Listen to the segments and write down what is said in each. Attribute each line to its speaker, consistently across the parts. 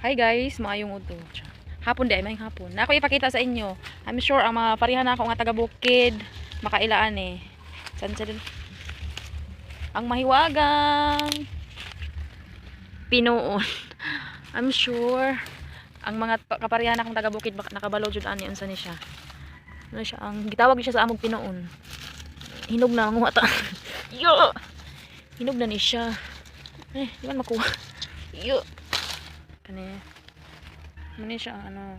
Speaker 1: Hi guys, maayong udto. Hapon di ay, maayong hapon. Na ako ipakita sa inyo. I'm sure ang mga pareha na ako nga taga bukid makailaan eh. San sa ang mahiwagang pinuon. I'm sure ang mga kapareha na akong taga bukid nakabalo jud ani unsa ni siya. Ano siya ang gitawag siya sa among pinuon. Hinog na ang ta. Yo. Hinog na ni siya. Eh, di man makuha. Yo. Kani. Mani siya ang ano.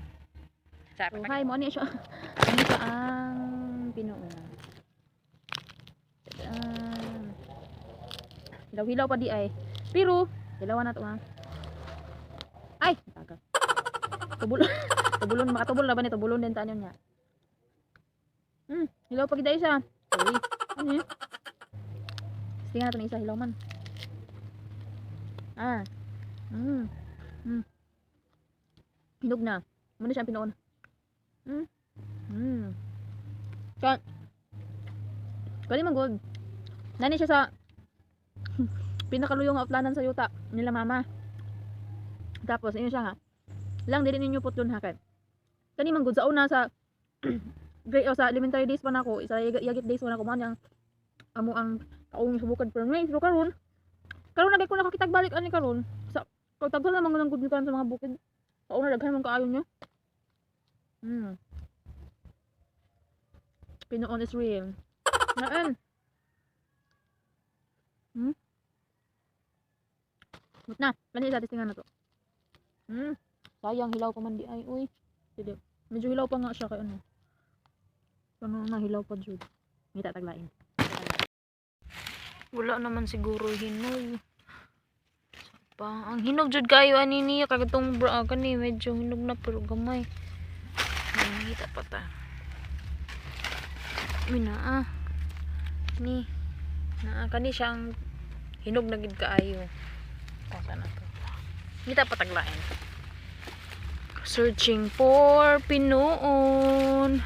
Speaker 1: Sa
Speaker 2: So, hi, mo ani siya. Ano siya ang pinuon. Tadaan. Hilaw-hilaw pa di ay. Pero, hilawan na to ha. Ay, taga. Tubulon. Tubulon, makatubol na ba ni tubulon din tanyon niya. Hilaw pa gid isa. Uy, ano yun? Tingnan natin isa hilaw man. Ah. Hinog na. Muna siya ang pinuon. Ka Kani man good. Nani siya sa pinakaluyong nga uplanan sa yuta nila mama. Tapos inyo siya ha. Lang dili ninyo putlon ha kay. Kani man good sa una sa grade o sa elementary days pa nako, sa yagit days pa nako man yang amo ang kaong subukan pero ngayon pero karon karon na ko nakakitag balik ani karon sa kag taghan naman ng good karon sa mga bukid. Sa una daghan man kaayo niya. Pinuon is real. Naan. But na, kani sa testingan na to. Sayang hilaw pa man di ay uy. Sige. Medyo hilaw pa nga siya kay ano. Ano na hilaw pa jud. Ngita taglain.
Speaker 1: Wala naman siguro hinog. Pa, ang hinog jud kayo ani niya kagatong bra kani medyo hinog na pero gamay. Ay, nakita pa ta. Uy naa. Ni. Naa kani siya ang hinog na gid kaayo. Pasa na to. Ngita pa taglain. Searching for pinuon.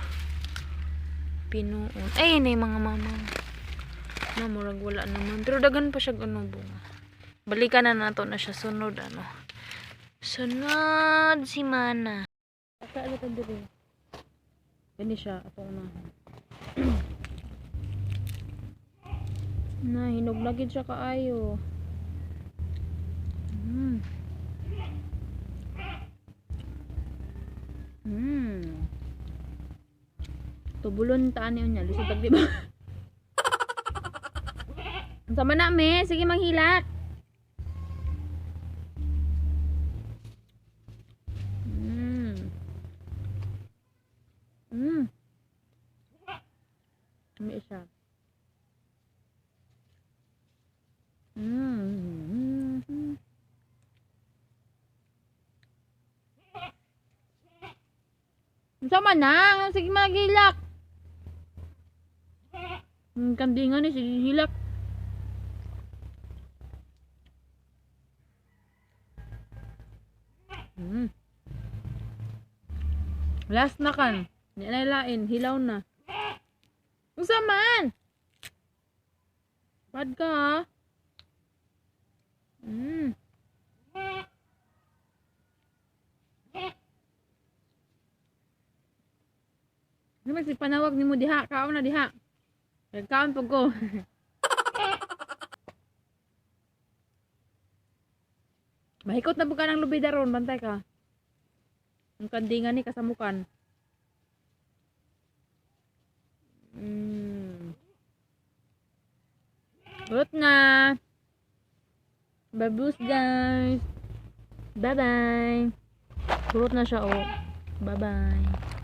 Speaker 1: Pinuon. Ay, na yung mga mama. Na, murag wala naman. Pero daghan pa siya ano bunga. Balikan na nato na siya sunod ano. Sunod si Mana.
Speaker 2: Ata ano tan diri. Kani siya atong unahan. Na hinog na gid siya kaayo. Tubulon ta ani niya lisod tag di ba? Unsa man na me? Sige manghilak. May isa. Unsa man na? Sige maghilak. Kandingan ni sige hilak. Last na kan. Di na lain, hilaw na. Unsa man? Bad ka ha? Ano si panawag nimo diha, kaon na diha. Nagkaon pag ko. Mahikot na buka ng lubida ron, bantay ka. Ang kandingan ni kasamukan. Urot na. Babus guys. Bye-bye. Kurot na siya oh. Bye-bye.